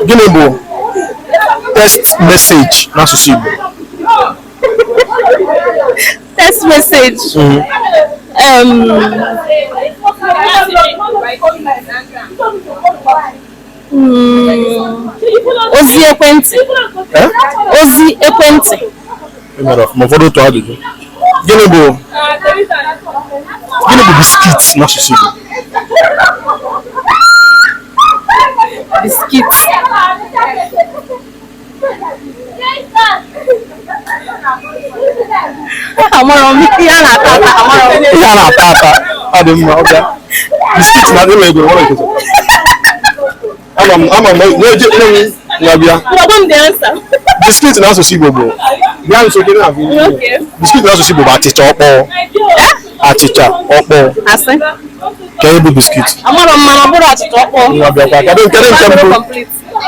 Gịnị bụ text message n'asụsụ Igbo? Text message. Ozi ekwentị. Eh? Ozi ekwentị. Ị mere ọfụma, ụfọdụ otu ajụjụ. Gịnị bụ biscuit n'asụsụ Igbo? Biscuit. Amarọ m ihe a na-ata ata, amarọ m. Ihe a na-ata ata ọ dị mma ọ bịa. Biscuit na ịma ego nwere nkịtị. Ama m na-eje nne m nwa bịa. Ngwa m the answer. Biscuit n'asụsụ Igbo bụ bịa nso gị na-abụ ihe. Okay. Biscuit n'asụsụ Igbo bụ achịcha ọkpọọ. Achịcha ọkpọọ. Asị. Ka ihe bụ biscuit? Amarọ m mana ọ bụrụ achịcha ọkpọọ. Nwa bịakwa kedu nke mbụ? Complete.